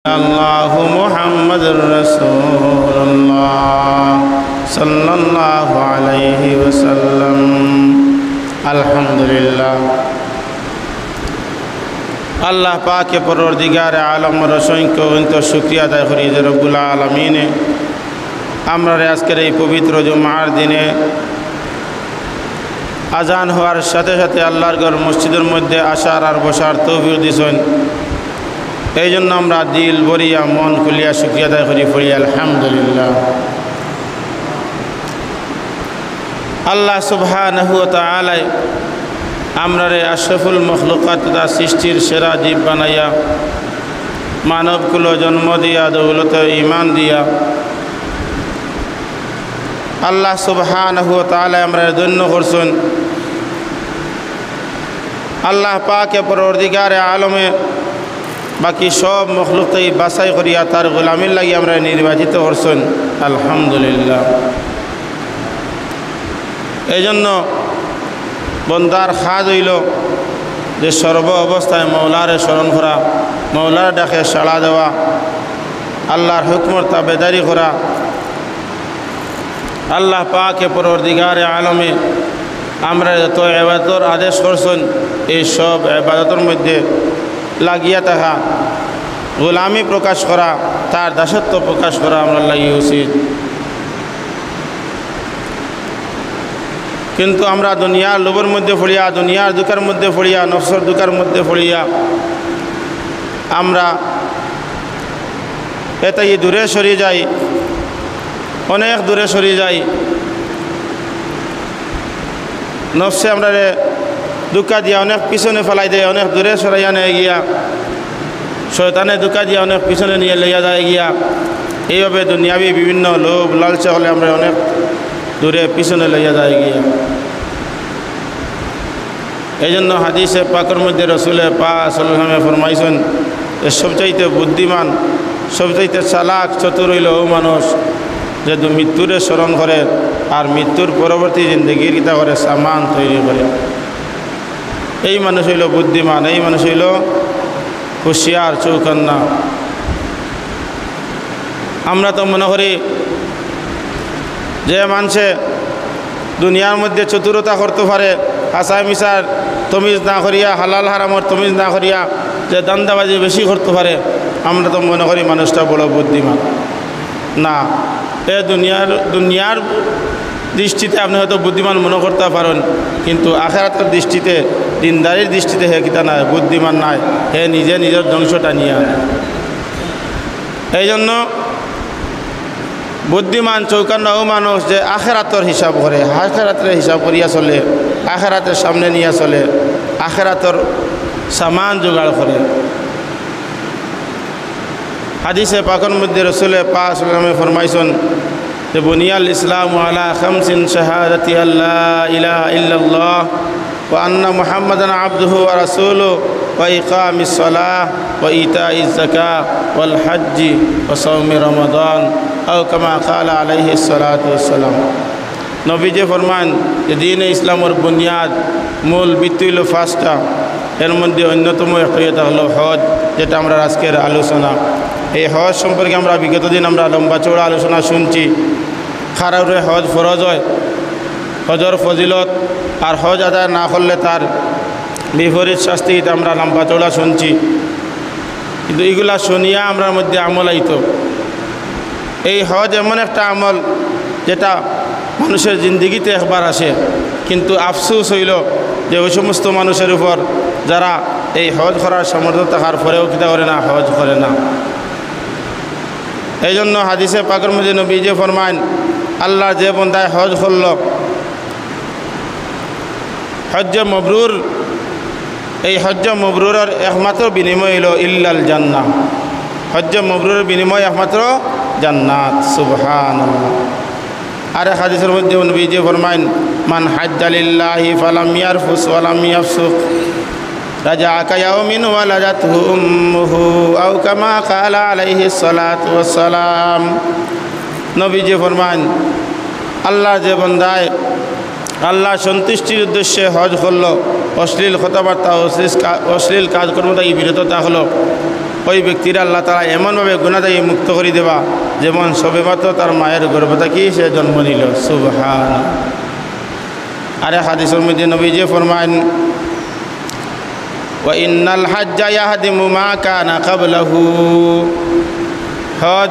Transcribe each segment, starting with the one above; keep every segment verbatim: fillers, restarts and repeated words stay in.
আল্লাহু মুহাম্মাদুর রাসূলুল্লাহ সাল্লাল্লাহু আলাইহি ওয়াসাল্লাম। আলহামদুলিল্লাহ। আল্লাহ পাকে পরওয়ারদিগারে আলমর অসংখ্য অনন্ত শুকরিয়া আদায় করি যে রব্বুল আলামিনে আমরারে আজকের এই পবিত্র জুমার দিনে আজান হওয়ার সাথে সাথে আল্লাহর ঘর মসজিদের মধ্যে আসার আর বসার তৌফিক দিছইন। এই জন্য আমরা দিল ভরিয়া, মন খুলিয়া শুকরিয়া আদায় করি, পড়ি আলহামদুলিল্লাহ। আল্লাহ সুবহানাহু ওয়া তাআলায় আমরারে আশরাফুল মখলুকাত তথা সৃষ্টির সেরা জীব বানাইয়া, মানব কুলো জন্ম দিয়া, দৌলতে ঈমান দিয়া, আল্লাহ সুবহানাহু ওয়া তাআলায় আমরারে ধন্য করছইন। আল্লাহ পাকে পরওয়ারদিগারে আলমে বাকি সব মখলুক থাকি বাছাই করিয়া তার গোলামির লাগি আমরারে নির্বাচিত করছইন। আলহামদুলিল্লাহ। এই জন্য বন্দার কাজ অইলো যে সর্ব অবস্থায় মওলারে স্মরণ করা, মওলার ডাকে সাড়া দেওয়া, আল্লাহর হুকুমর তাবেদারি করা। আল্লাহ পাকে পরওয়ারদিগারে আলমে আমরারে যত ইবাদতর আদেশ করছইন, এই সব ইবাদতর মধ্যে লাগিয়া থাকা, গোলামি প্রকাশ করা, তার দাসত্ব প্রকাশ করা আমরার লাগি উচিত। কিন্তু আমরা দুনিয়ার লোভর মধ্যে পড়িয়া, দুনিয়ার ধোঁকার মধ্যে পড়িয়া, নফসর ধোঁকার মধ্যে পড়িয়া আমরা এ থাকি দূরে সরি যাই, অনেক দূরে সরি যাই। নফসে আমরারে ধোঁকা দিয়া অনেক পিছনে ফালাই দেয়, অনেক দূরে সরাইয়া নেয় গিয়া। শয়তানে ধোঁকা দিয়া অনেক পিছনে নিয়া লইয়া যায় গিয়া। এইভাবে দুনিয়াবি বিভিন্ন লোভ লালসা অকলে আমরারে অনেক দূরে পিছনে লইয়া যায় গিয়া। এই জন্য হাদিসে পাকর মধ্যে রসুলে পাক সাল্লাল্লাহু আলাইহি ওয়াসাল্লামে ফরমাইছইন যে সবচাইতে বুদ্ধিমান, সবচাইতে চালাক, চতুর অইলো অউ মানুষ যে দু-, মৃত্যুরে স্মরণ করে আর মৃত্যুর পরবর্তী জিন্দেগির কিতা করে সামান তৈরি করে। এই মানুষ অইলো বুদ্ধিমান, এই মানুষ অইলো হুঁশিয়ার, চৌকান্না। আমরা তো মনে করি যে মানষে দুনিয়ার মধ্যে চতুরতা করতো পারে, হাছা মিছার তমিজ না করিয়া, হালাল হারামর তমিজ না করিয়া যে ধান্দাবাজি বেশি করতো পারে, আমরা তো মনে করি মানুষটা বড় বুদ্ধিমান। না, এ দুনিয়ার, দুনিয়ার দৃষ্টিতে আপনে হয়তো বুদ্ধিমান মনো করতা পারইন, কিন্তু আখেরাতর দৃষ্টিতে, দিনদারির দৃষ্টিতে হে কিতা নায়, বুদ্ধিমান নায়, হে নিজে নিজর ধ্বংস টানিয়া আনে। এই জন্য বুদ্ধিমান চৌকান্না অউ মানুষ যে আখেরাতর হিসাব করে, আখেরাতরে হিসাব করিয়া চলে, আখেরাতরে সামনে নিয়া চলে, আখেরাতর সামান জোগাড় করে। হাদিসে পাকর মধ্যে রসুলে পাক সাল্লাল্লাহু আলাইহি ওয়াসাল্লামে ফরমাইছইন যে, "বুনিয়াল ইসলামু আলা খামসিন, শাহাদাতি আল্লা ইলাহা ইল্লাল্লাহ ওয়া আন্না মুহাম্মাদান আবদুহু ওয়া রাসূলুহু ওয়া ইকামিস সালাহ ওয়া ইতাইজ যাকাহ ওয়াল হাজ্জি ওয়া সাওমি রমাদান, আও কামা ক্বালা আলাইহিস সালাতু ওয়াস সালাম।" নবীজি ফরমাইন যে দিনে ইসলামর বুনিয়াদ, মূল ভিত্তি অইলো পাঁচটা। এর মধ্যে অন্যতম একটা ইয়ে থাকলো হজ, যেটা আমরার আজকের আলোচনা। এই হজ সম্পর্কে আমরা বিগত দিন আমরা লম্বা চওড়া আলোচনা শুনছি। কারোরে হজ ফরজ অয়, হজর ফজিলত, আর হজ আদায় না করলে তার বিপরীত শাস্তি, ইটা আমরা লম্বা চওড়া শুনছি। কিন্তু ইগুলা শুনিয়া আমরার মধ্যে আমল আইতো। এই হজ এমন একটা আমল যেটা মানুষের জিন্দেগিতে একবার আসে, কিন্তু আফসোস অইলো যে ওই সমস্ত মানুষের উপর যারা এই হজ করার সামর্থ্য থাকার পরেও কিতা করে না, হজ করে না। এই জন্য হাদিসে পাকর মধ্যে নবীজি ফরমাইন, আল্লার যে বন্দায় হজ করলো, হজ্জে মবরুর, এই হজ্জে মবরুরর একমাত্র বিনিময় অইলো ইল্লাল জান্নাহ। হজ্জে মবরুরর বিনিময় একমাত্র জান্নাত। সুবহানাল্লাহ। আরেক হাদিসর মধ্যে নবীজি ফরমাইন, "মান হাজ্জা লিল্লাহি ফালাম ইয়ারফুস ওয়ালাম ইয়াফসুক রাজাআ কায়াউমিন ওয়ালাদাতহু উম্মুহু, আও কামা ক্বালা আলাইহিস সালাতু ওয়াস সালাম।" নবীজি ফরমাইন, আল্লার যে বন্দায় আল্লার সন্তুষ্টির উদ্দেশ্যে হজ করলো, অশ্লীল কথাবার্তা, অশ্লীল কা-, অশ্লীল কাজকর্ম থাকি বিরত থাকলো, ওই ব্যক্তিরে আল্লাহ তাআলা এমনভাবে গুনাহ থাকি মুক্ত করি দেবা, যেমন সবেমাত্র তার মায়ের গর্ভ থাকি সে জন্ম নিল। সুবহান। আরেক হাদিসর মধ্যে নবীজি ফরমাইন, "ওয়া ইন্নাল হাজ্জা ইয়াহদিমু মা কানা ক্বাবলাহু।" হজ,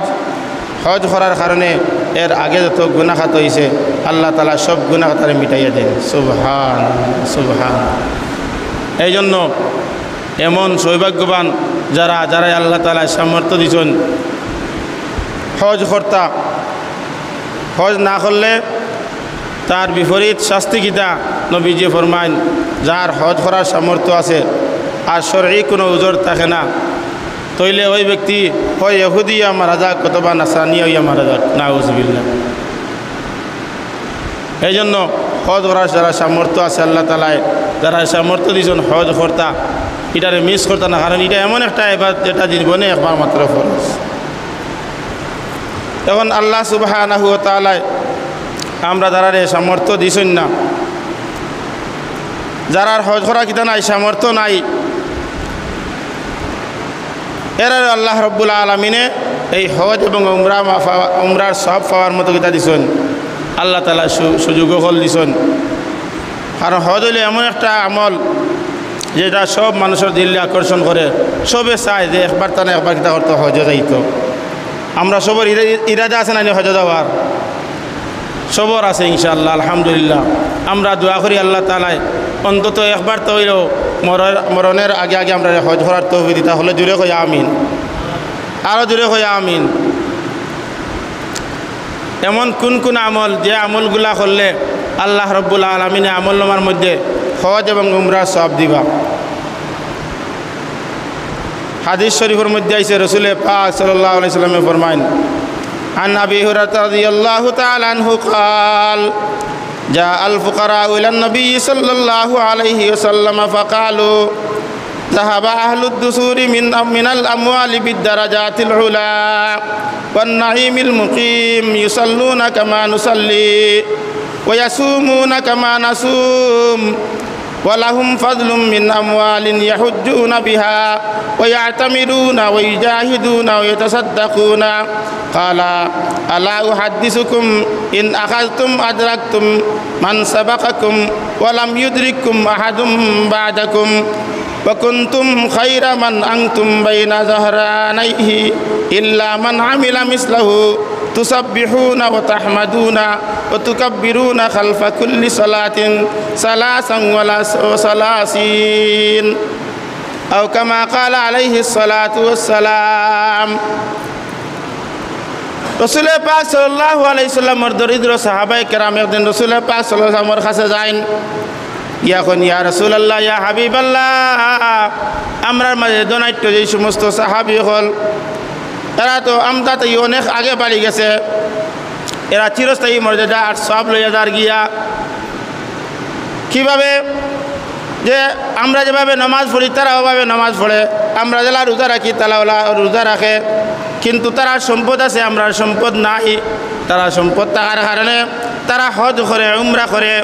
হজ করার কারণে এর আগে যত গুনাহ খাতা অইছে, আল্লাহ তাআলা সব গুনাহ খাতারে মিটাইয়া দেন। সুবহান, সুবহান। এই জন্য এমন সৌভাগ্যবান যারা, যারারে আল্লাহ তাআলা সামর্থ্য দিছইন হজ করতা, হজ না করলে তার বিপরীত শাস্তি কিতা? নবীজি ফরমাইন, যার হজ করার সামর্থ্য আছে আর শরয়ী কোনো উজর থাকে না, তইলে ওই ব্যক্তি হয় ইহুদি অইয়া মারা যাক অথবা নাসরানি অইয়া মারা যাক, নাউজুবিল্লাহ। এই জন্য হজ করার যারা সামর্থ্য আছে, আল্লাহ তাআলায় যারা সামর্থ্য দিছইন হজ করতা, ইটারে মিস করতা না, কারণ ইটা এমন একটা ইবাদত যেটা জীবনে একবার মাত্র ফরজ। এখন আল্লাহ সুবহানাহু ওয়া তাআলায় আমরা যারারে সামর্থ্য দিছইন না, যারার হজ করা কিতা নাই, সামর্থ্য নাই, এরারে আল্লাহ রব্বুল আলামিনে এই হজ এবং উমরা মা-, পাওয়া-, উমরার সওয়াব পাওয়ার মতো কিতা দিছইন, আল্লাহ তাআলা সু-, সুযোগ অকল দিছইন। কারণ হজ অইলো এমন একটা আমল যেটা সব মানুষর দিলরে আকর্ষণ করে, সবে চায় যে একবার তা না একবার কিতা করতো, হজো যাইতো। আমরা সবর ইরা-, ইরাদা আছে না নি হজো যাওয়ার? সবর আছে ইনশাআল্লাহ, আলহামদুলিল্লাহ। আমরা দোয়া করি আল্লাহ তাআলায় অন্তত একবার তো অইলেও মরর-, মরণের আগে আগে আমরারে হজ করার তৌফিক দিতা। হকলে জুরে কই আমিন, আরো জুরে কই আমিন। এমন কুন কুন আমল, যে আমলগুলা করলে আল্লাহ রব্বুল আলামিনে আমলনামার মধ্যে হজ এবং উমরার সওয়াব দিবা? হাদিস শরীফর মধ্যে আইছে, রসুলে পাক সাল্লাল্লাহু আলাইহি ওয়াসাল্লামে ফরমাইন, عن أبي هريرة رضي الله تعالى عنه قال: جاء الفقراء إلى النبي صلى الله عليه وسلم فقالوا: ذهب أهل الدثور من، من الأموال بالدرجات العلى والنعيم المقيم، يصلون كما نصلي ويصومون كما نصوم، ولهم فضل من أموال يحجون بها ويعتمرون ويجاهدون ويتصدقون. قال: ألا أحدثكم إن أخذتم أدركتم من سبقكم ولم يدرككم أحد بعدكم، وكنتم خير من أنتم بين ظهرانيه إلا من عمل مثله، تسبحون وتحمدون وتكبرون خلف كل صلاة ثلاثا وثلاثين، أو كما قال عليه الصلاة والسلام. রসুলে পাক সাল্লাল্লাহু আলাইহি সাল্লামর দরিদ্র সাহাবায়ে কেরাম একদিন রসুলে পাক সাল্লাল্লাহু আলাইহি সাল্লামর কাছে যাইন, ইয়া কইন, "ইয়া রাসূলুল্লাহ, ইয়া হাবিবাল্লাহ, আমরার মাঝে ধনাঢ্য যেই সমস্ত সাহাবী অকল, এরা তো আমরার থাকি অনেক আগে বাড়ি গেছে, এরা চিরস্থায়ী মর্যাদা আর সওয়াব লইয়া যার গিয়া।" কিভাবে? যে আমরা যেভাবে নামাজ পড়ি, তারা ওভাবে নামাজ পড়ে, আমরা যেলা রোজা রাখি, তারা ওলা রোজা রাখে, কিন্তু তারার সম্পদ আছে, আমরার সম্পদ নাই। তারার সম্পদ থাকার কারণে তারা হজ করে, উমরা করে,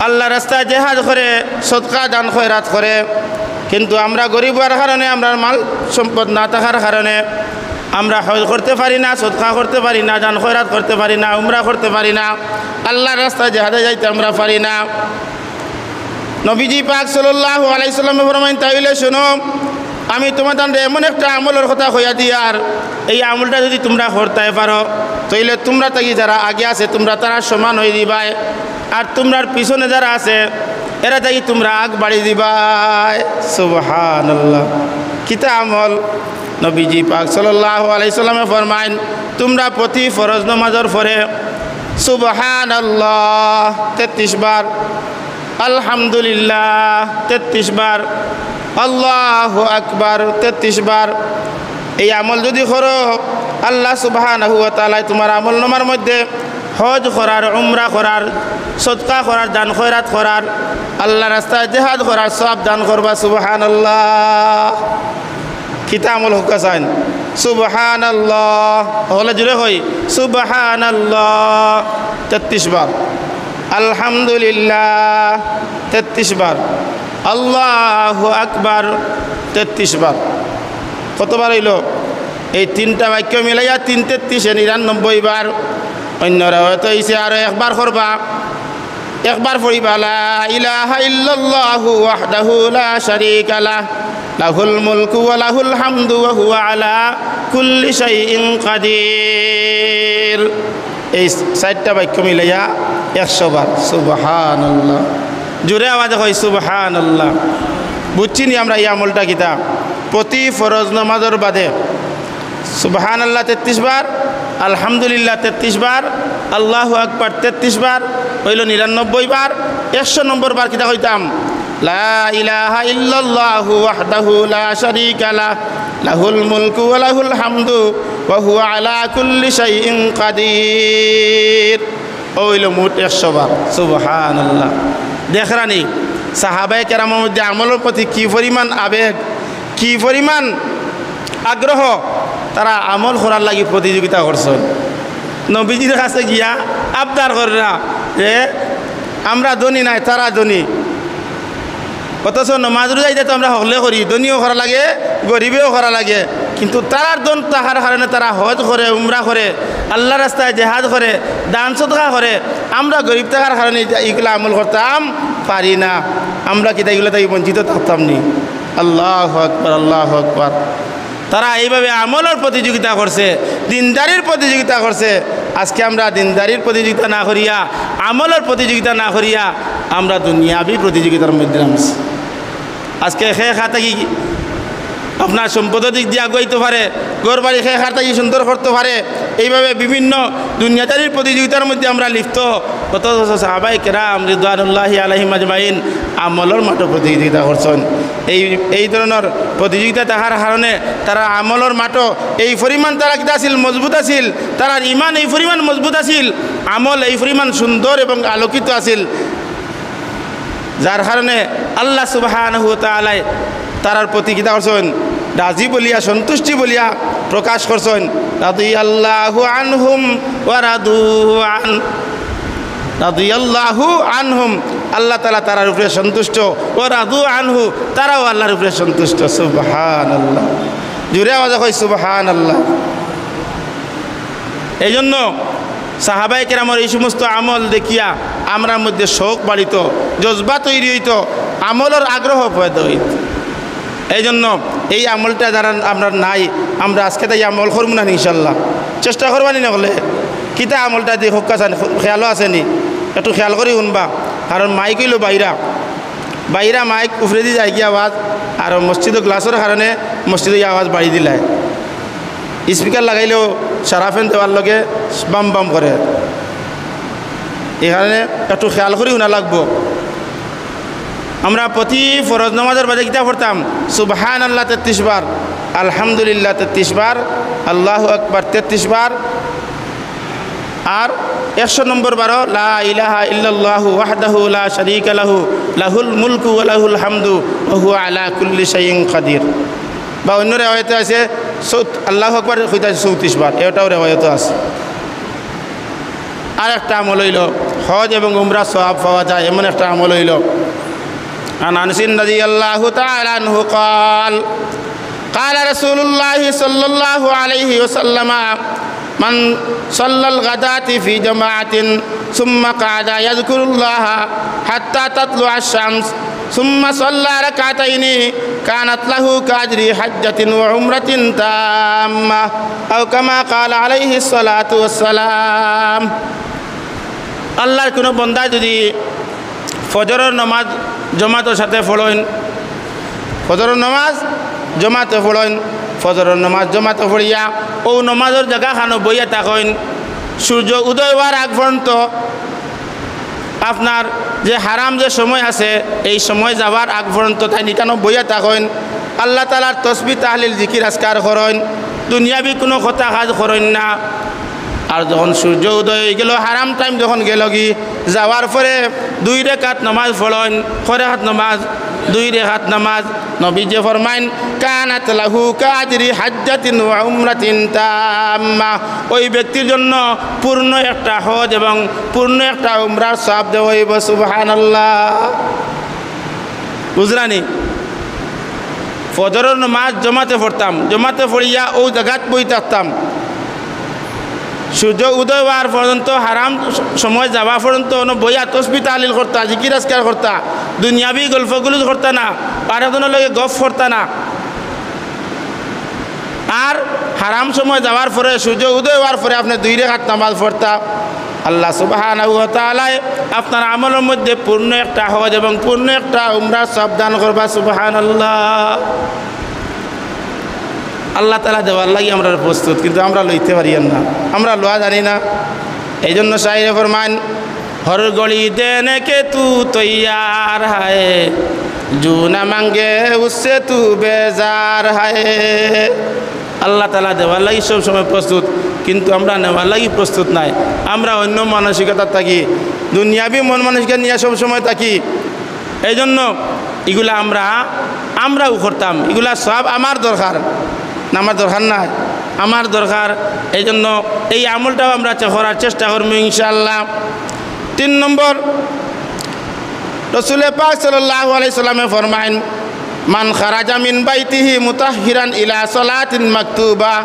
আল্লাহর রাস্তায় জেহাদ করে, সদকা দান খয়রাত করে, কিন্তু আমরা গরিব অওয়ার কারণে, আমরার মাল সম্পদ না থাকার কারণে আমরা হজ করতে পারি না, সদকা করতে পারি না, দান খয়রাত করতে পারি না, উমরা করতে পারি না, আল্লাহর রাস্তায় জেহাদে যাইতে আমরা পারি না। নবীজি পাক সাল্লাল্লাহু আলাইহি সাল্লামে ফরমাইন, "তাইলে শুনো, আমি তুমরারে এমন একটা আমলর কথা কইয়া দিয়ার, এই আমলটা যদি তুমরা করতায় পারো, তাইলে তুমরার থাকি যারা আগে আছে, তুমরা তারার সমান অই যিবায়, আর তুমরার পিছনে যারা আছে, এরার থাকি তুমরা আগ বাড়ি যিবায়।" সুবহানাল্লাহ। কিতা আমল? নবীজি পাক সাল্লাল্লাহু আলাইহি সাল্লামে ফরমাইন, "তুমরা প্রতি ফরজ নামাজর পরে সুবহানাল্লাহ তেত্রিশ বার, আলহামদুলিল্লাহ তেত্রিশ বার, আল্লাহু আকবার তেত্রিশ বার, এই আমল যদি করো, আল্লাহ সুবহানাহু ওয়া তাআলায় তুমার আমলনামার মধ্যে হজ করার, উমরা করার, সদকা করার, দান খয়রাত করার, আল্লাহর রাস্তায় জেহাদ করার সওয়াব দান করবা।" সুবহানাল্লাহ। কিতা আমল কউক্কা চাইন? সুবহানাল্লাহ। হকলে জুরে কই, সুবহানাল্লাহ তেত্রিশ বার, আলহামদুলিল্লাহ তেত্রিশ বার, আল্লাহু আকবার তেত্রিশ বার। কতবার অইলো? এই তিনটা বাক্য মিলাইয়া তিন তেত্রিশে নিরানব্বই বার। অন্য রেওয়ায়েত অইছে আরো একবার করবা, একবার পড়িবা, লা ইলাহা ইল্লাল্লাহু ওয়াহদাহু লা শারীকা লাহ, লাহুল মুলকু ওয়া লাহুল হামদু ওয়া হুয়া আলা কুল্লি শাইইন কাদির। এই চাইরটা বাক্য মিলাইয়া একশো বার। সুবহানাল্লাহ। জোরে আওয়াজে কই, সুবহানাল্লাহ। বুঝছি নি আমরা এই আমলটা কিতা? প্রতি ফরজ নামাজর বাদে সুবহানাল্লাহ তেত্রিশ বার, আলহামদুলিল্লাহ তেত্রিশ বার, আল্লাহু আকবার তেত্রিশ বার, অইলো নিরানব্বই বার। একশো নম্বর বার কিতা কইতাম? লা ইলাহা ইল্লাল্লাহু ওয়াহদাহু লা শারীকা লাহ, লাহুল মুলকু ওয়া লাহুল হামদু ওয়া হুয়া আলা কুল্লি শাইইন কাদির। অইলো মোট একশো বার। সুবহানাল্লাহ। দেখরানি, সাহাবায়ে কেরামর মধ্যে আমলর প্রতি কি পরিমাণ আবেগ, কি পরিমাণ আগ্রহ, তারা আমল করার লাগি প্রতিযোগিতা করছইন। নবীজির কাছে গিয়া আবদার কররা যে, "আমরা ধনী নায়, তারা ধনী।" অথচ নমাজ রোজা ইতা তো আমরা হকলে করি, ধনীও করা লাগে, গরিবেও করা লাগে, কিন্তু তারার ধন থাকার কারণে তারা হজ করে, উমরা করে, আল্লাহর রাস্তায় জেহাদ করে, দান সদকা করে। আমরা গরিব থাকার কারণে ইতা, ইগুলা আমল করতাম পারি না। আমরা কিতা ইগুলা থাকি বঞ্চিত থাকতাম নি? আল্লাহু আকবার, আল্লাহু আকবার। তারা এইভাবে আমলর প্রতিযোগিতা করছে, দিনদারির প্রতিযোগিতা করছে। আজকে আমরা দিনদারির প্রতিযোগিতা না করিয়া, আমলর প্রতিযোগিতা না করিয়া, আমরা দুনিয়াবি প্রতিযোগিতার মধ্যে নামছি। আজকে কে কার থাকি আপনার সম্পদর দিক দিয়া আগুয়াইতো পারে, ঘর বাড়ি কে কার থাকি সুন্দর করতো পারে, এইভাবে বিভিন্ন দুনিয়াদারির প্রতিযোগিতার মধ্যে আমরা লিপ্ত। অথচ সাহাবায়ে কেরাম রিদওয়ানুল্লাহি আলাইহিম আজমাইন আমলর মাঠো প্রতিযোগিতা করছইন। এই, এই ধরনর প্রতিযোগিতা থাকার কারণে তারার আমলর মাঠো এই পরিমাণ তারা কিতা আছিল, মজবুত আছিল, তারার ইমান এই পরিমাণ মজবুত আছিল, আমল এই পরিমাণ সুন্দর এবং আলোকিত আছিল, যার কারণে আল্লাহ সুবহানাহু ওয়া তাআলায় তারার প্রতি কিতা করছইন? রাজি বলিয়া, সন্তুষ্টি বলিয়া প্রকাশ করছইন। রাদিয়াল্লাহু আনহুম ওয়া রাদু আন, রাদিয়াল্লাহু আনহুম, আল্লাহ তাআলা তারার উপরে সন্তুষ্ট, ওয়া রাদু আনহু, তারাও আল্লাহর উপরে সন্তুষ্ট। সুবহানাল্লাহ। জোরে আওয়াজে কই, সুবহানাল্লাহ। এই জন্য সাহাবায়ে কেরামর এই সমস্ত আমল দেখিয়া আমরার মধ্যে শখ বাড়িত, জজবা তৈরি অইতো, আমলর আগ্রহ পয়দা অইতো। এই জন্য এই আমলটা যারা আমরার নাই, আমরা আজকে থাকি আমল করমু না ইনশাল্লাহ? চেষ্টা করবা নি না করলে? কিতা আমলটা দি হক্কা চান, খেয়ালও আছে নি? একটু খেয়াল করি হুনবা, কারণ মাইক অইলো বাইরা, বাইরা মাইক উপরেদি যায় গিয়া আওয়াজ, আর মসজিদো গ্লাসর কারণে মসজিদো আওয়াজ বাড়ি দিলায়। স্পিকার লাগাইলেও সারা ফ্যান দেওয়ার লগে বাম বাম করে। এখানে একটু খেয়াল করি হুনা লাগবো। আমরা প্রতি ফরজ নামাজর বাদে কিতা পড়তাম? সুবহানাল্লাহ তেত্রিশ বার, আলহামদুলিল্লাহ তেত্রিশ বার, আল্লাহু আকবার তেত্রিশ বার, আর একশো নম্বর বারো লা ইলাহা ইল্লাল্লাহু ওয়াহদাহু লা শারীকা লাহু, লাহুল মুলকু ওয়া লাহুল হামদু ওয়া হুয়া আলা কুল্লি শাইইন কাদির। বা অন্য রেওয়ায়েতে আছে চৌত-, আল্লাহু আকবার কইতা আছে চৌত্রিশ বার, এটাও রেওয়ায়েতে আছে। আর একটা আমল অইলো, হজ এবং উমরা সওয়াব পাওয়া যায় এমন একটা আমল অইলো, عن أنس رضي الله تعالى عنه قال، قال رسول الله صلى الله عليه وسلم، من صلى الغداة في جماعة ثم قعد يذكر الله حتى تطلع الشمس ثم صلى ركعتين كانت له كأجر حجة وعمرة تامة، أو كما قال عليه الصلاة والسلام। আল্লাহর কোনো বন্দা যদি ফজরর নামাজ জমাতর সাথে পড়ইন, ফজরর নামাজ জমাতে পড়ইন, ফজরর নামাজ জমাতে পড়িয়া অউ নামাজর জাগাখানো বইয়া থাকইন, সূর্য উদয় অওয়ার আগ পর্যন্ত, আপনার যে হারাম যে সময় আছে, এই সময় যাওয়ার আগ পর্যন্ত তাইন ইকানো বইয়া থাকইন, আল্লাহ তাআলার তসবিহ, তাহলিল, জিকির, আজকার করইন, দুনিয়াবি কোনো কথা কাজ করইন না। আর যখন সূর্য উদয় অইগেলো, হারাম টাইম যখন গেলোগি, যাওয়ার পরে দুই রেকাত নামাজ পড়ইন। কয় রেকাত নামাজ? দুই রেকাত নামাজ। নবীজি ফরমাইন, "কানাত লাহু কাআজরি হাজ্জাতিন ওয়া উমরাতিন তাম্মা।" ওই ব্যক্তির জন্য পূর্ণ একটা হজ এবং পূর্ণ একটা উমরার সওয়াব দেওয়া অইবো। সুবহানাল্লাহ। বুঝরানি? ফজরর নমাজ জমাতে পড়তাম, জমাতে পড়িয়া অউ জাগাত বই থাকতাম। সূর্য উদয় অওয়ার পর্যন্ত, হারাম সময় যাওয়া পর্যন্ত অনো বইয়া তসবি তাহলিল করতা, জিকির আজকার করতা, দুনিয়াবি গল্পগুজব করতা না, আর একজনর লগে গফ করতা না। আর হারাম সময় যাওয়ার পরে, সূর্য উদয় অওয়ার পরে আপনে দুই রেকাত নামাজ পড়তা। আল্লাহ সুবহানাহু ওয়া তাআলায় আপনার আমলর মধ্যে পূর্ণ একটা হজ এবং পূর্ণ একটা উমরার সওয়াব দান করবা। সুবহানাল্লাহ। আল্লাহ তাআলা দেওয়ার লাগি আমরা প্রস্তুত, কিন্তু আমরা লইতে পারি না, আমরা লওয়া জানি না। এই জন্য শায়রে ফরমান, "হর ঘড়ি দেনে কে তু তৈয়ার হায়, জু না মাঙ্গে উসসে তু বেজার হায়।" আল্লাহ তাআলা দেওয়ার লাগি সব সময় প্রস্তুত, কিন্তু আমরা নেওয়ার লাগি প্রস্তুত নায়। আমরা অন্য মানসিকতা থাকি, দুনিয়াবি মন মানসিকতা নিয়া সব সময় থাকি। এই জন্য ইগুলা আমরা, আমরাও করতাম, ইগুলা সওয়াব আমার দরকার, না আমার দরকার নায়, আমার দরকার। এই জন্য এই আমলটাও আমরা চে-, করার চেষ্টা করমু ইনশাআল্লাহ। তিন নম্বর, রসুলে পাক সাল্লাল্লাহু আলাইহি সাল্লামে ফরমাইন, "মান খারাজা মিন বাইতিহি মুতাহহিরান ইলা সালাতিন মাকতুবা,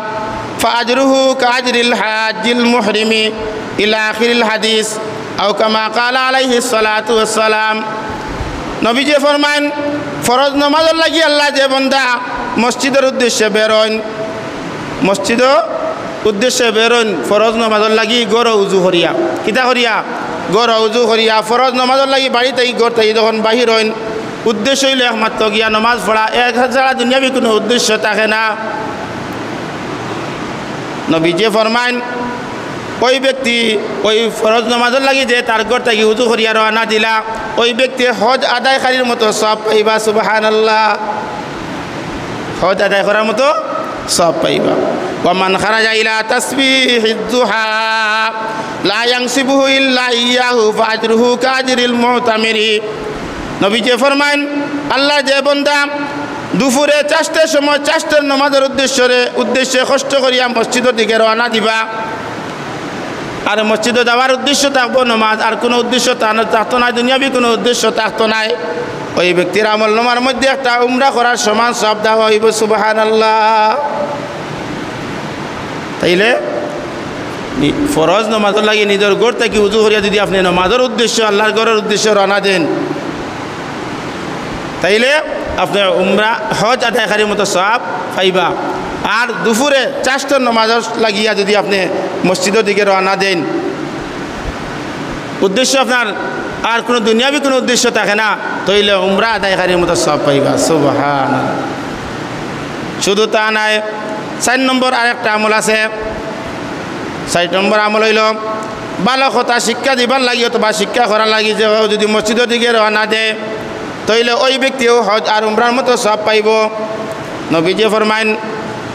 ফা আজরুহু কা আজরিল হাজ্জিল মুহরিমি", ইলা আখিরিল হাদিস, আও কামা ক্বালা আলাইহিস সালাতু ওয়াস সালাম। নবীজি ফরমাইন, ফরজ নমাজর লাগি আল্লাহ যে বন্দা মসজিদর উদ্দেশ্যে বেরোইন, মসজিদর উদ্দেশ্যে বেরোইন, ফরজ নমাজর লাগি ঘরো উজু করিয়া, কিতা করিয়া? ঘরো উজু করিয়া, ফরজ নমাজর লাগি বাড়ি থাকি, ঘর থাকি যখন বাহির অইন, উদ্দেশ্য অইলো একমাত্র গিয়া নমাজ পড়া, এছাড়া দুনিয়াবি কুনু উদ্দেশ্য থাকে না। নবীজি ফরমাইন, ওই ব্যক্তি ওই ফরজ নমাজর লাগি যে তার ঘর থাকি উজু করিয়া রওয়ানা দিলা, ওই ব্যক্তি হজ আদায়কারীর মতো সওয়াব পাইবা। সুবহানাল্লাহ। হজ আদায় করার মতো সওয়াব পাইবা। "ওয়া মান খারাজা ইলা তাসবিহিদ দুহা লা ইয়ানসিবুহু ইল্লা ইয়াহু ফা আজরুহু কা আজরিল মুতামিরি।" নবীজি ফরমাইন, আল্লাহর যে বন্দা দুপুরে চারটের সময় চারটের নমাজর উদ্দেশ্যে, উদ্দেশ্যে কষ্ট করিয়া মসজিদর দিকে রওয়ানা দিবা, আর মসজিদো যাওয়ার উদ্দেশ্য থাকবো নমাজ, আর কুনু উদ্দেশ্য তা-, থাকতো নায়, দুনিয়াবি কুনু উদ্দেশ্য থাকতো নায়। ওই ব্যক্তির আমল নামার মধ্যে একটা উমরা করার সমান সওয়াব দেওয়া অইবো। সুবহানাল্লাহ। তাইলে নি-, ফরজ নমাজর লাগি নিজর ঘর থাকি উজু করিয়া যদি আপনে নমাজর উদ্দেশ্য, আল্লাহর ঘরর উদ্দেশ্য রওয়ানা দেন, তাইলে আপনে উমরা, হজ আদায়কারীর মতো সওয়াব পাইবা। আর দুপুরে চারটের নমাজর লাগিয়া যদি আপনে মসজিদর দিকে রওয়ানা দেন, উদ্দেশ্য আপনার আর কুনু দুনিয়াবি কুনু উদ্দেশ্য থাকে না, তাইলে উমরা আদায়কারীর মতো সওয়াব পাইবা। সুবহানাল্লাহ। শুধু তা নায়, চাইর নম্বর আরেকটা আমল আছে। চাইর নম্বর আমল অইলো, ভালা কথা শিক্ষা দিবার লাগি অথবা শিক্ষা করার লাগি যে কেউ যদি মসজিদর দিকে রওয়ানা দেয়, তাইলে ওই ব্যক্তিও হজ আর উমরার মতো সওয়াব পাইবো। নবীজি ফরমাইন,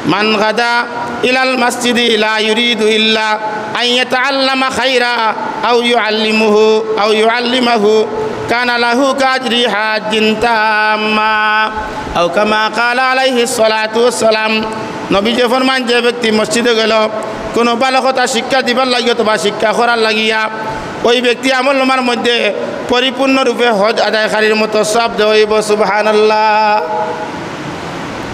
"মান গাদা ইলাল মাসজিদি লা ইউরিদু ইল্লা আন ইয়াতাআল্লামা খাইরা আও ইউআল্লিমুহু, আও ইউআল্লিমাহু, কানা লাহু কাজরি হাজ্জিন তাম্মা।" আও কামা ক্বালা আলাইহিস সালাতু ওয়াস সালাম। নবীজি ফরমাইন, যে ব্যক্তি মসজিদো গেলো কুনু ভালা কথা শিক্ষা দিবার লাগি অথবা শিক্ষা করার লাগিয়া, ওই ব্যক্তি আমল নামার মধ্যে পরিপূর্ণরূপে হজ আদায়কারীর মতো সওয়াব দেওয়া অইবো। সুবহানাল্লাহ।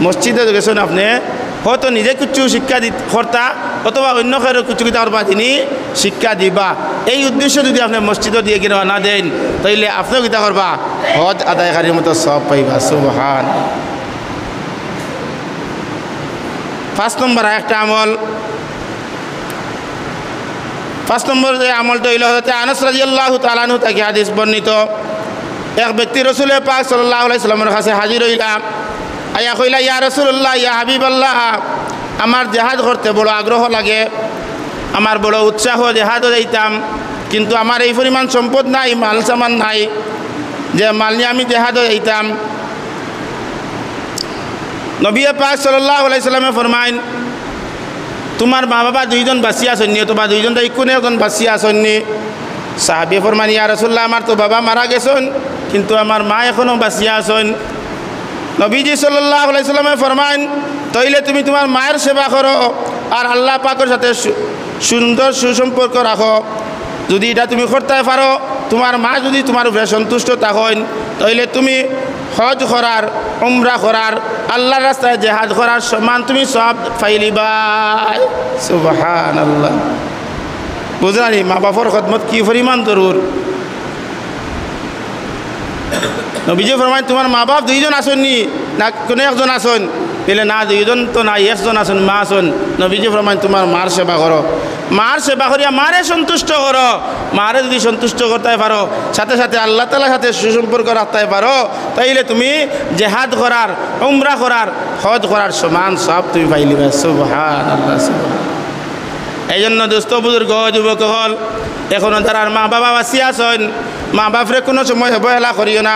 মসজিদো গেছইন আপনে, হয়তো নিজে কিছু শিক্ষা দি-, করতা অথবা অইন্য কেউরে কিছু কিতা করবা, যিনি শিক্ষা দিবা। এই উদ্দেশ্যে যদি আপনে মসজিদর দিকে রওয়ানা দেন, তাইলে আপনেও কিতা করবা? হজ আদায়কারীর মতো সওয়াব পাইবা। সুবহান। পাঁচ নম্বর আরেকটা আমল, পাঁচ নম্বর যে আমলটা অইলো, হযরতে আনাস রাদিয়াল্লাহু তাআলা আনহু থাকি হাদিস বর্ণিত, এক ব্যক্তি রসুলে পাক সাল্লাল্লাহু আলাইহি সাল্লামর কাছে হাজির অইলা, আইয়া কইলা, "ইয়া রাসূলুল্লাহ, ইয়া হাবিবাল্লাহ, আমার জেহাদ করতে বড় আগ্রহ লাগে, আমার বড় উৎসাহ, জেহাদো যাইতাম, কিন্তু আমার এই পরিমাণ সম্পদ নাই, মাল সামান নাই, যে মাল নিয়া আমি জেহাদো যাইতাম।" নবী পাক সাল্লাল্লাহু আলাইহি সাল্লামে ফরমাইন, "তুমার মা-বাবা দুইজন বাঁচিয়া আছইন নি, অথবা দুইজন থাকি কুনু একজন বাঁচিয়া আছইন নি?" সাহাবীয়ে ফরমাইন, "ইয়া রাসূলুল্লাহ, আমার তো বাবা মারা গেছইন, কিন্তু আমার মা এখনো বাঁচিয়া আছইন।" নবীজি সাল্লাল্লাহু আলাইহি সাল্লামে ফরমাইন, "তাইলে তুমি তুমার মায়ের সেবা করো, আর আল্লাহ পাকর সাথে সু-, সুন্দর সুসম্পর্ক রাখো। যদি ইটা তুমি করতায় পারো, তুমার মা যদি তুমার উপরে সন্তুষ্ট থাকইন, তাইলে তুমি হজ করার, উমরা করার, আল্লাহর রাস্তায় জেহাদ করার সমান তুমি সওয়াব পাইলিবায়। সুবহানাল্লাহ। বুঝলানি, মা বাপর খেদমত কি পরিমাণ জরুর। নবীজি ফরমাইন, "তুমার মা বাপ দুইজন আছইন নি, না কুনু একজন আছইন?" বলে, "না, দুইজন তো নাই, একজন আছইন, মা আছইন।" নবীজি ফরমাইন, "তুমার মার সেবা করো, মার সেবা করিয়া মারে সন্তুষ্ট করো। মারে যুদি সন্তুষ্ট করতায় পারো, সাথে সাথে আল্লাহ তাআলার সাথে সুসম্পর্ক রাখতায় পারো, তাইলে তুমি জেহাদ করার, উমরা করার, হজ করার সমান সওয়াব তুমি পাইলিবায়।" সুবহানাল্লাহ, সুবহান। এই জন্য দোস্ত, বুজুর্গ, যুবক অকল, এখনো যারার মা বাবা বাঁচিয়া আছইন, মা বাপরে কুনু সময় অবহেলা করিও না,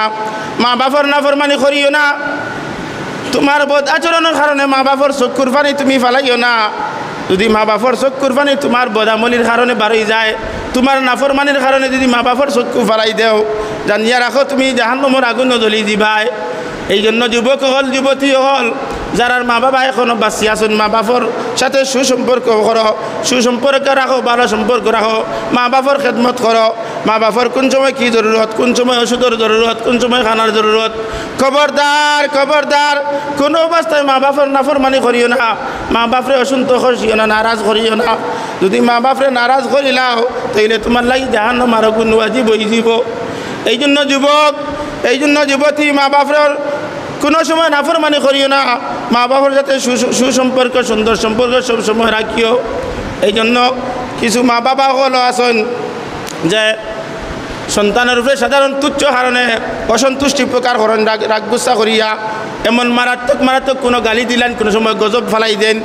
মা বাপর নাফরমানি করিও না। তুমার বদ আচরণর কারণে মা বাপর চক্ষুর পানি তুমি ফালাইও না। যুদি মা বাপর চক্ষুর পানি তুমার বদামলির কারণে বারই যায়, তুমার নাফরমানির কারণে যুদি মা বাপর চক্ষু ফালাই দেও, জানিয়া রাখো তুমি জাহান্নামর আগুনো জ্বলি যিবায়। এই জন্য যুবক অকল, যুবতী অকল, যারার মা বাবা এখনো বাঁচিয়া আছইন, মা বাপর সাথে সুসম্পর্ক করো, সুসম্পর্ক রাখো, ভালা সম্পর্ক রাখো, মা বাপর খেদমত করো। মা বাপর কুন সময় কি জরুরত, কুন সময় ওষুধর জরুরত, কুন সময় খানার জরুরত, খবরদার, খবরদার, কুনু অবস্থায় মা বাপর নাফরমানি করিও না, মা বাপরে অসন্তুষ্ট করিও না, নারাজ করিও না। যুদি মা বাপরে নারাজ করিলাও, তাইলে তুমার লাগি জাহান্নামর আগুন ওয়াজিব অইযিবো। এই জন্য যুবক, এই জন্য যুবতী, মা বাপর কুনু সময় নাফরমানি করিও না, মা বাপর সাথে সু-, সু-, সুসম্পর্ক, সুন্দর সম্পর্ক সব সময় রাখিও। এই জন্য কিছু মা বাবা অকল আছইন যে সন্তানর উপরে সাধারণ তুচ্ছ কারণে অসন্তুষ্টি প্রকাশ করইন, রাগ, রাগ গুসা করিয়া এমন মারাত্মক, মারাত্মক কুনু গালি দিলাইন, কুনু সময় গজব ফালাই দেইন।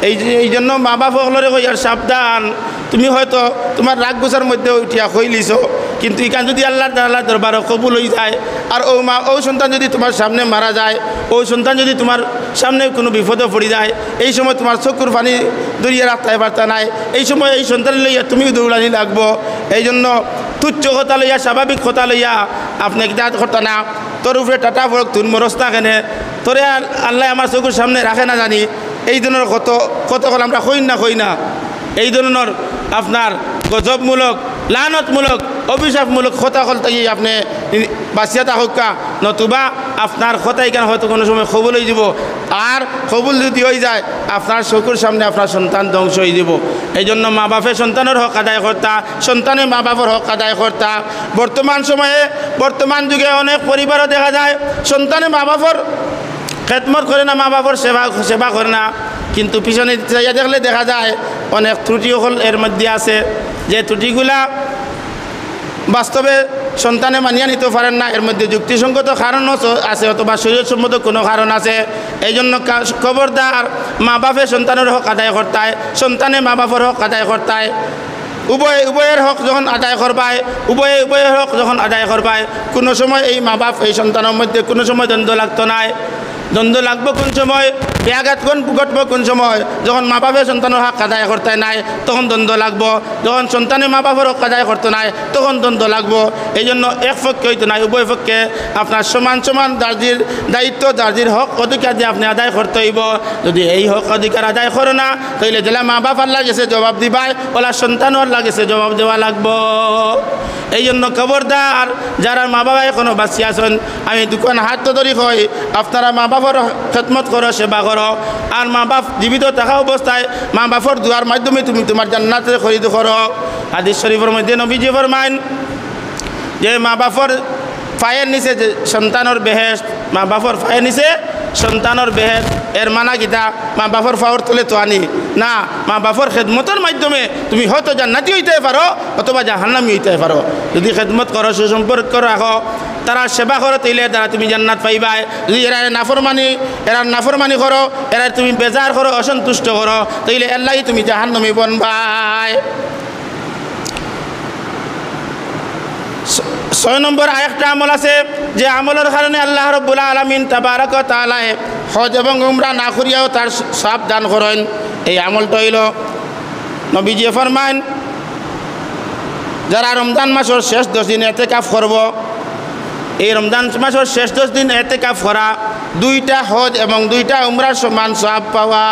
এই যে, এই জন্য মা বাপ অকলরে কইয়ার সাবধান, তুমি হয়তো তুমার রাগ গুসার মধ্যে উঠিয়া কইলিছো, কিন্তু ইখান যুদি আল্লাহ তাআলার দরবারো কবুল অইযায়, আর অউ মা, অউ সন্তান যুদি তুমার সামনে মারা যায়, অউ সন্তান যুদি তুমার সামনে কুনু বিপদো পড়ি যায়, এই সময় তুমার চক্ষুর পানি ধরিয়া রাখতায় পারতা নায়, এই সময় এই সন্তান লইয়া তুমিও দৌড়ানি লাগবো। এই জন্য তুচ্ছ কথা লইয়া, স্বাভাবিক কথা লইয়া আপনে কিতা করতা না, তোর উপরে টাটা পড়ুক, তুই মরস না কেনে, তোরে আর আল্লায় আমার চক্ষুর সামনে রাখে না জানি, এই ধরনর কত, কত অকল আমরা কই না, কই না, এই ধরনর আপনার গজবমূলক, লানতমূলক, অভিশাপমূলক কথা অকল থাকি আপনে বাঁচিয়া থাকউক্কা, নতুবা আপনার কথা ইখান হয়তো কুনু সময় কবুল অইযিবো। আর কবুল যুদি অইযায়, আপনার চক্ষুর সামনে আপনার সন্তান ধ্বংস অইযিবো। এই জন্য মা বাপে সন্তানর হক আদায় করতা, সন্তানে মা বাপর হক আদায় করতা। বর্তমান সময়ে, বর্তমান যুগে অনেক পরিবারও দেখা যায় সন্তানে মা বাপর খেদমত করে না, মা বাপর সেবা, সেবা করে না, কিন্তু পিছনে চাইয়া দেখলে দেখা যায় অনেক ত্রুটি অকল এর মধ্যে আছে, যে ত্রুটিগুলা বাস্তবে সন্তানে মানিয়া নিতে পারেন না। এর মধ্যে যুক্তিসঙ্গত কারণও চ-, আছে, অথবা শরীয়তসম্মত কুনু কারণ আছে। এই জন্য কা-, খবরদার, মা বাপে সন্তানর হক আদায় করতায়, সন্তানে মা বাপর হক আদায় করতায়। উভয়, উভয়ের হক যখন আদায় করবায়, উভয়ে উভয়ের হক যখন আদায় করবায়, কুনু সময় এই মা বাপ এই সন্তানর মধ্যে কুনু সময় দ্বন্দ্ব লাগতো নায়। দ্বন্দ্ব লাগবো কুন সময়, ব্যাঘাত কোন ঘটবো কুন সময়, যখন মা বাপে সন্তানর হক আদায় করতায় নায়, তখন দ্বন্দ্ব লাগবো। যখন সন্তানে মা বাপর হক আদায় করতো নায়, তখন দ্বন্দ্ব লাগবো। এই জন্য এক পক্ষে অইতো নায়, উভয় পক্ষে আপনার সমান সমান যার যার দায়িত্ব, যার যার হক অধিকার দিয়া আপনে আদায় করতে অইবো। যুদি এই হক অধিকার আদায় করো না, তাইলে যেলা মা বাপ আল্লার গেছে জবাব দিবায়, অউলা সন্তানও আল্লার গেছে জবাব দেওয়া লাগবো। এই জন্য খবরদার, যারার মা বাবা এখনো বাঁচিয়া আছইন, আমি দুখান হাত ধরি কই, আপনারা মা বাপর খেদমত করো, সেবা করো। আর মা বাপ জীবিত থাকা অবস্থায় মা বাপর দোয়ার মাধ্যমে তুমি তুমার জান্নাতরে খরিদ করো। হাদিস শরীফর মধ্যে নবীজি ফরমাইন যে মা বাপর পায়ের নিচে যে সন্তানর বেহেশত, মা বাপর পায়ের নিচে সন্তানর বেহেশত, এর মানা কিতা? মা বাপর পাওর তলে তো আনি না, মা বাপর খেদমতর মাধ্যমে তুমি হয়তো জান্নাতি অইতে পারো অথবা জাহান্নামি অইতে পারো। যুদি খেদমত করো, সুসম্পর্ক রাখো, তারার সেবা করো, তাইলে তারা তুমি জান্নাত পাইবায়। যুদি এরারে নাফরমানি, এরার নাফরমানি করো, এরারে তুমি বেজার করো, অসন্তুষ্ট করো, তাইলে এর লাগি তুমি জাহান্নামি বনবায়। ছ-, ছয় নম্বর আরেকটা আমল আছে, যে আমলর কারণে আল্লাহ রাব্বুল আলামিন তাবারাক ওয়া তাআলায় হজ এবং উমরা না করিয়াও তার স-, সওয়াব দান করইন। এই আমলটা অইলো, নবীজি ফরমাইন, যারা রমজান মাসর শেষ দশ দিন এতেকাফ করবো, এই রমজান মাসর শেষ দশ দিন এতেকাফ করা, দুইটা হজ এবং দুইটা উমরার সমান সওয়াব পাওয়া।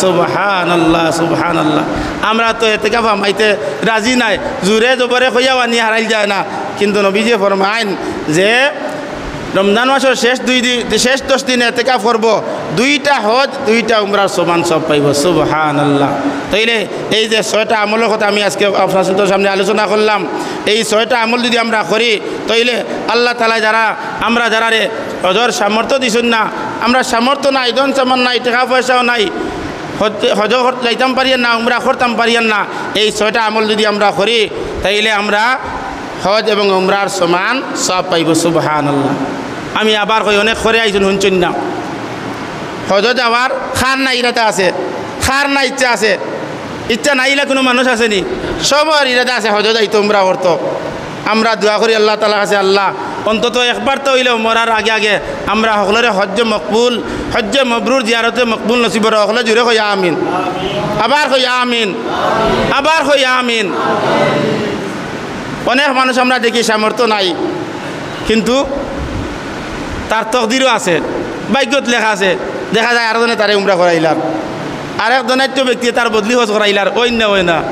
সুবহানাল্লাহ, সুবহানাল্লাহ। আমরা তো এতেকাফ হামাইতে রাজি নায়, জোরে জবরে কইয়াও আনি হারাইল যায় না, কিন্তু নবীজি ফরমাইন যে রমজান মাসর শেষ দুই দিন, শেষ দশ দিন এতেকাফ করবো, দুইটা হজ, দুইটা উমরার সমান সব পাইবো। সুবহানাল্লাহ। তাইলে এই যে ছয়টা আমলর কথা আমি আজকে আপনার সামনে আলোচনা করলাম, এই ছয়টা আমল যদি আমরা করি, তাইলে আল্লাহ তাআলা যারা, আমরা যারারে হজর সামর্থ্য দিছইন না, আমরা সামর্থ্য নাই, ধন সামান নাই, টাকা পয়সাও নাই, হজ, হজ কর-, যাইতাম পারিয়ার না, উমরা করতাম পারিয়ার না, এই ছয়টা আমল যদি আমরা করি, তাইলে আমরা হজ এবং উমরার সমান সব পাইবো। সুবহানাল্লাহ। আমি আবার কই, অনেক করে আইছইন, হুনছইন না। হজ যাওয়ার কার না ইরাদা আছে, কার না ইচ্ছা আছে? ইচ্ছা নাইলা কুনু মানুষ আছেনি? সবর ইরাদা আছে হজ যাইতো, উমরা করতো। আমরা দোয়া করি আল্লাহ তাআলার কাছে, আল্লাহ, অন্তত একবার তো অইলেও মরার আগে আগে আমরা হকলরে হজ্জে মকবুল, হজ্জে মবরুর, জিয়ারতে মকবুল নসিব করো। হকলে জুরে কই আমিন। আবার কই আমিন। আবার কই আমিন। অনেক মানুষ আমরা দেখি সামর্থ্য নাই, কিন্তু তার তকদিরও আছে, ভাগ্যত লেখা আছে। দেখা যায় আরো জনে তারে উমরা করাইলার, আরেক ধনাঢ্য ব্যক্তি তার বদলি হজ করাইলার, অইন না অয় না।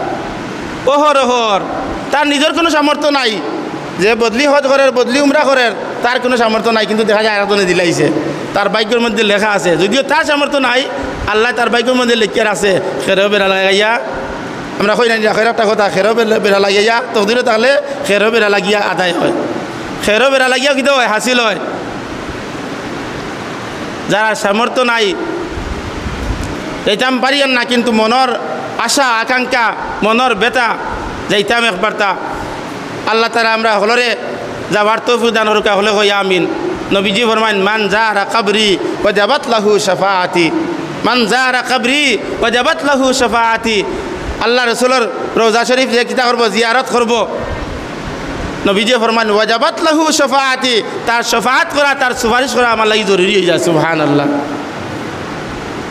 ওহর ওহর, তার নিজর কুনু সামর্থ্য নাই। যে বদলি হজ করের, বদলি উমরা করের, তার কুনু সামর্থ্য নাই, কিন্তু দেখা যায় আরেক ধনে দিলাইছে, তার ভাগ্যর মধ্যে লেখা আছে। যদিও তার সামর্থ্য নাই, আল্লায় তার ভাগ্যর মধ্যে লেখিয়া রাখছে। খেরো বেড়া লাগাইয়া, আমরা কই না নি, আখের একটা কথা, খেরো বেড়া, বেড়া লাগিয়া, তকদিরো থাকলে খেরো বেড়া লাগিয়া আদায় হয়। খেরো বেড়া লাগিয়া কিতা হয়? হাসিল হয়। যারার সামর্থ্য নাই, যাইতাম পারিয়ার না, কিন্তু মনর আশা, আকাঙ্ক্ষা, মনর ব্যথা, যাইতাম একবারতা। আল্লাহ তাআলা আমরা হকলরে যাওয়ার তৌফিক দান করুক্কা, হকলে কই আমিন। নবীজি ফরমাইন, "মান জারা কবরি ওয়াজাবাত লাহু শাফাআতি।" মান জারা কবরি ওয়াজাবাত লাহু শাফাআতি। আল্লাহ রসুলর রওজা শরীফ যে কিতা করবো, জিয়ারত করবো, নবীজি ফরমাইন, "ওয়াজাবাত লাহু শাফাআতি", তার শাফাআত করা, তার সুপারিশ করা আমার লাগি জরুরি অই যায়। সুবহানাল্লাহ।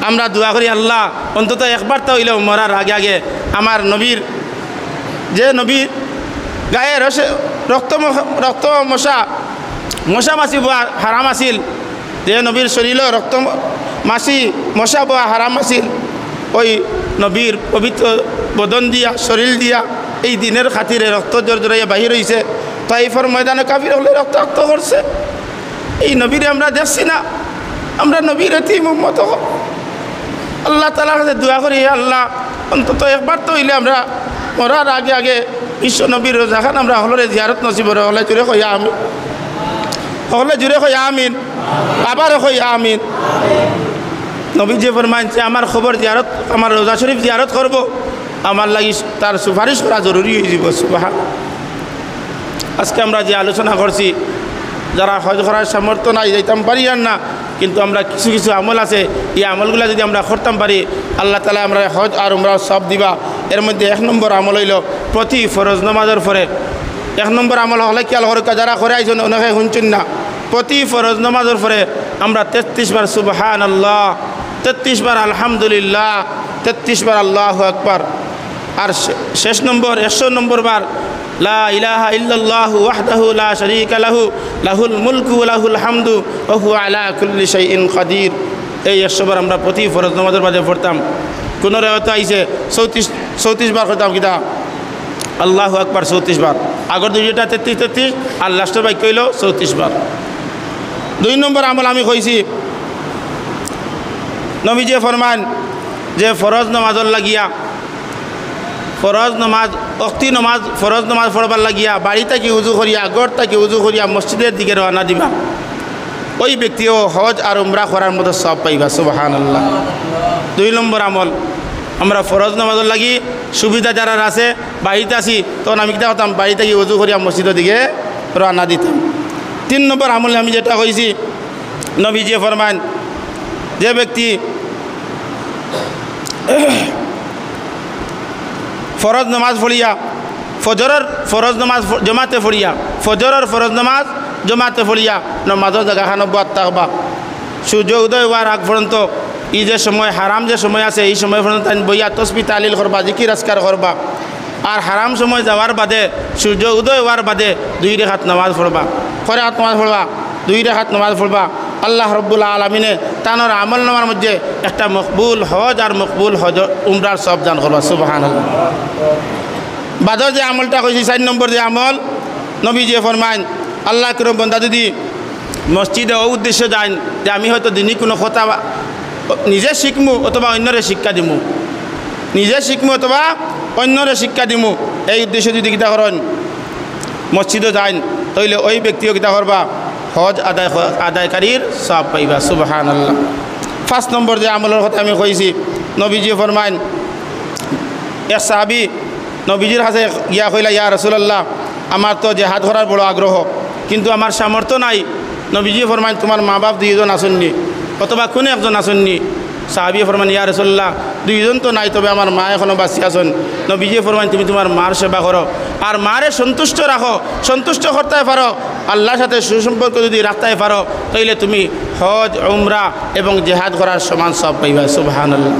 আমরা দোয়া করি, আল্লাহ, অন্তত একবারতা অইলেও মরার আগে আগে আমার নবীর, যে নবীর গায়ে রসে-, রক্ত ম-, রক্ত মশা, মশা মাছি বওয়া হারাম আছিল, যে নবীর শরীলো রক্ত ম-, মাছি মশা বওয়া হারাম আছিল, ওই নবীর পবিত্র বদন দিয়া, শরীল দিয়া এই দিনর খাতিরে রক্ত জরজরাইয়া বাহির অইছে। তাইফর ময়দানো কাফির অকলে রক্তাক্ত করছে। এই নবীরে আমরা দেখছি না, আমরা নবীর এতিম উম্মত। আল্লাহ তাআলার কাছে দোয়া করি, হে আল্লাহ, অন্তত একবারতা অইলে আমরা মরার আগে আগে বিশ্ব নবীর রওজাখান আমরা হকলরে জিয়ারত নসিব করো। হকলে জুরে কই আমিন। হকলে জুরে কই আমিন। আবারও কই আমিন। নবীজি ফরমাইন যে আমার কবর জিয়ারত, আমার রওজা শরীফ জিয়ারত করবো, আমার লাগি তার সুপারিশ করা জরুরি অই যিবো। সুবহান। আজকে আমরা যে আলোচনা করছি, যারা হজ করার সামর্থ্য নাই, যাইতাম পারিয়ার না, কিন্তু আমরা কিছু কিছু আমল আছে, এই আমলগুলা যদি আমরা করতাম পারি, আল্লাহ তাআলায় আমরারে হজ আর উমরার সওয়াব দিবা। এর মধ্যে এক নম্বর আমল অইলো প্রতি ফরজ নামাজর পরে, এক নম্বর আমল হকলে খিয়াল করুক্কা, যারা করে আইছইন অনেকে হুনছইন না, প্রতি ফরজ নামাজর পরে আমরা তেত্রিশ বার সুবহানাল্লাহ, তেত্রিশ বার আলহামদুলিল্লাহ, তেত্রিশ বার আল্লাহু আকবার। আর শে-, শেষ নম্বর, একশো নম্বর বার, লা ইলাহা ইল্লাল্লাহু ওয়াহদাহু লা শারীকা লাহু, লাহুল মুলকু ওয়া লাহুল হামদু ওয়া হুয়া আলা কুল্লি শাইইন কাদির। এই একশো বার আমরা প্রতি ফরজ নামাজর বাদে পড়তাম। কুনু রেওয়ায়েতো আইছে চৌত্রিশ, চৌত্রিশ বার করতাম কিতা? আল্লাহু আকবার চৌত্রিশ বার। আগর দুইটা তেত্রিশ তেত্রিশ, আর লাস্টর বাক্য অইলো চৌত্রিশ বার। দুই নম্বর আমল আমি কইছি, নবীজি ফরমাইন যে ফরজ নামাজর লাগিয়া, ফরজ নামাজ, অক্তি নামাজ, ফরজ নামাজ পড়বার লাগিয়া বাড়ি থাকি উজু করিয়া, ঘর থাকি উজু করিয়া মসজিদর দিকে রওয়ানা দিবা। ওই ব্যক্তিও হজ আর উমরা করার মতো সওয়াব পাইবা। সুবহানাল্লাহ। দুই নম্বর আমল, আমরা ফরজ নামাজর লাগি সুবিধা যারার আছে, বাড়িত আছি, তখন আমি কিতা করতাম? বাড়ি থাকি উজু করিয়া মসজিদর দিকে রওয়ানা দিতাম। তিন নম্বর আমল আমি যেটা কইছি, নবীজি ফরমাইন, যে ব্যক্তি ফরজ নামাজ পড়িয়া, ফজরর ফরজ নামাজ ফ-, জমাতে পড়িয়া, ফজরর ফরজ নামাজ জমাতে পড়িয়া নামাজর জাগাখানো বওয়াত থাকবা। সূর্য উদয় অওয়ার আগ পর্যন্ত, ই যে সময়, হারাম যে সময় আছে, ই সময় পর্যন্ত তাইন বইয়া তসবিহ তাহলিল করবা, জিকির আজকার করবা। আর হারাম সময় যাওয়ার বাদে, সূর্য উদয় অওয়ার বাদে দুই রেখাত নামাজ পড়বা। কয় রেখাত নামাজ পড়বা? দুই রেখাত নামাজ পড়বা। আল্লাহ রব্বুল আলামিনে তানর আমল নামার মধ্যে একটা মকবুল হজ আর মকবুল হজ উমরার সওয়াব দান করবা। সুবহানাল্লাহ। বাদর যে আমলটা কইছি, চাইর নম্বর যে আমল, নবীজি ফরমাইন, আল্লাহ করিম বন্দা যদি মসজিদে অউ উদ্দেশ্যে যাইন যে আমি হয়তো দিনি কুনু কথা বা-, নিজে শিখমু অথবা অইন্যরে শিক্ষা দিমু, নিজে শিখমু অথবা অইন্যরে শিক্ষা দিমু, এই উদ্দেশ্যে যুদি কিতা করইন, মসজিদো যাইন, তাইলে অউ ব্যক্তিও কিতা করবা? হজ আদায় ক-, আদায়কারীর সওয়াব পাইবা। সুবহানাল্লাহ। পাঁচ নম্বর যে আমলর কথা আমি কইছি, নবীজিয়ে ফরমাইন, এক সাহাবী নবীজির কাছে গিয়া কইলা, "ইয়া রাসূলুল্লাহ, আমার তো জেহাদ করার বড় আগ্রহ, কিন্তু আমার সামর্থ্য নাই।" নবীজিয়ে ফরমাইন, "তুমার মা-বাপ দুইজন আছইন নি, অথবা কুনু একজন আছইন নি?" সাহাবীয়ে ফরমাইন, "ইয়া রাসূলুল্লাহ, দুইজন তো নাই, তবে আমার মা এখনো বাঁচি আছইন।" নবীজিয়ে ফরমাইন, "তুমি তুমার মার সেবা করো, আর মারে সন্তুষ্ট রাখো, সন্তুষ্ট করতায় পারো, আল্লার সাথে সুসম্পর্ক যুদি রাখতায় পারো, তাইলে তুমি হজ, উমরা এবং জেহাদ করার সমান সওয়াব পাইবা।" সুবহানাল্লাহ।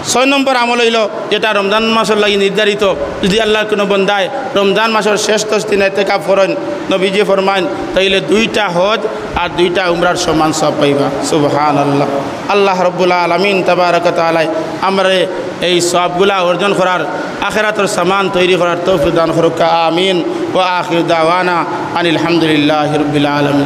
ছয় নম্বর আমল অইলো, যেটা রমজান মাসর লাগি নির্ধারিত, যুদি আল্লার কুনু বন্দায় রমজান মাসর শেষ দশ দিন এতেকাফ করইন, নবীজিয়ে ফরমাইন, তাইলে দুইটা হজ আর দুইটা উমরার সমান সওয়াব পাইবা। সুবহানাল্লাহ। আল্লাহ রাব্বুল আলামিন তাবারাকা তাআলায় আমরারে এই সওয়াবগুলা অর্জন করার, আখিরাতর সামান তৈরি করার তৌফিক দান করুক্কা। আমিন। ওয়া আখিরু দাওয়ানা আনিল হামদুলিল্লাহি রাব্বিল আলামিন।